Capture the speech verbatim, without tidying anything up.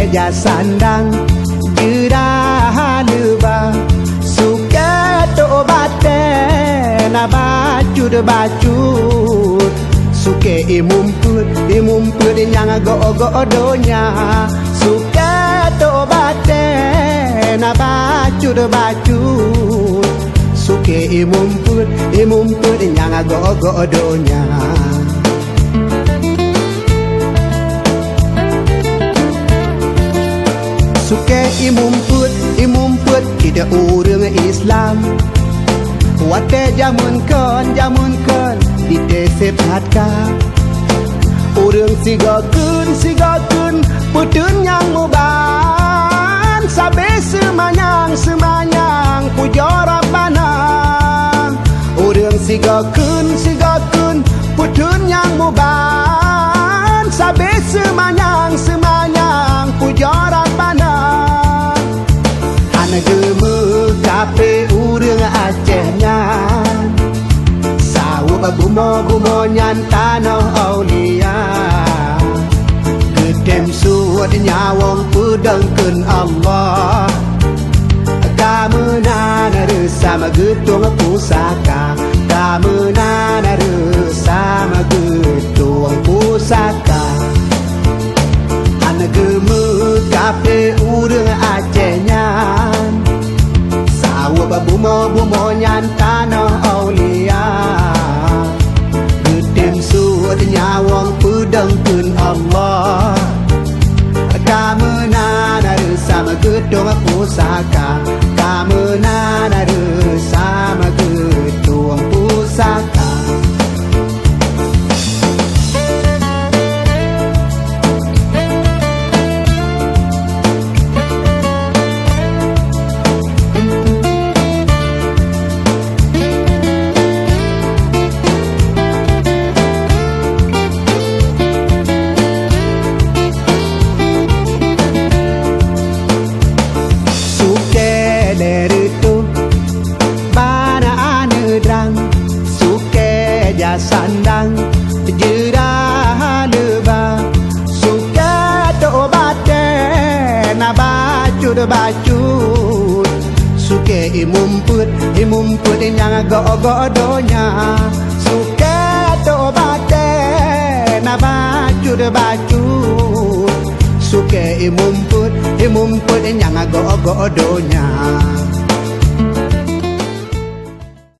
Jasandang jeurah leuba, sukée tok batée na bacut-bacut. Sukée ié mumpeuet, ié mumpeuet nyang gok-gok donya. Sukée tok batée na bacut-bacut. Sukée ié mumpeuet, ié mumpeuet nyang gok-gok donya. Sukée ié mumpeuet, ié mumpeuet keu ureuëng Islam. Watée jameun kon, jameun kon, di T C Patka. Ureuëng sigoe kheun, sigoe kheun, peuteun nyang muban, sabe seumanyang, seumanyang, pujoe Rabbana. Ureuëng sigoe kheun, sigoe kheun, peuteun nyang muban, sabe seumanyang, seumanyang, pujoe Rabbana. Hana geumeukaphé ureuëng Aceh nyan, sabab bumoe-bumoe nyan tanoh aulia. Geutem suet nyawöng peudong kheun Allah. Ka meunan reusam geutueng pusaka, ka meunan reusam geutueng pusaka. Hana geumeukaphé ureuëng Aceh nyan, sabab bumoe-bumoe nyan tanoh aulia. Geutem suet nyawöng peudong kheun Allah. Ka meunan reusam geutueng pusaka, ka meunan reusam geutueng pusaka. Sukée lé reutôh bana aneuëk drang, sukée jasandang jeurah leuba, sukée tok batée na bacut-bacut. Sukée ié mumpeuet, ié mumpeuet nyang gok-gok donya. Sukée tok batée na bacut-bacut. Sukée ié mumpeuet, ié mumpeuet nyang gok-gok donya.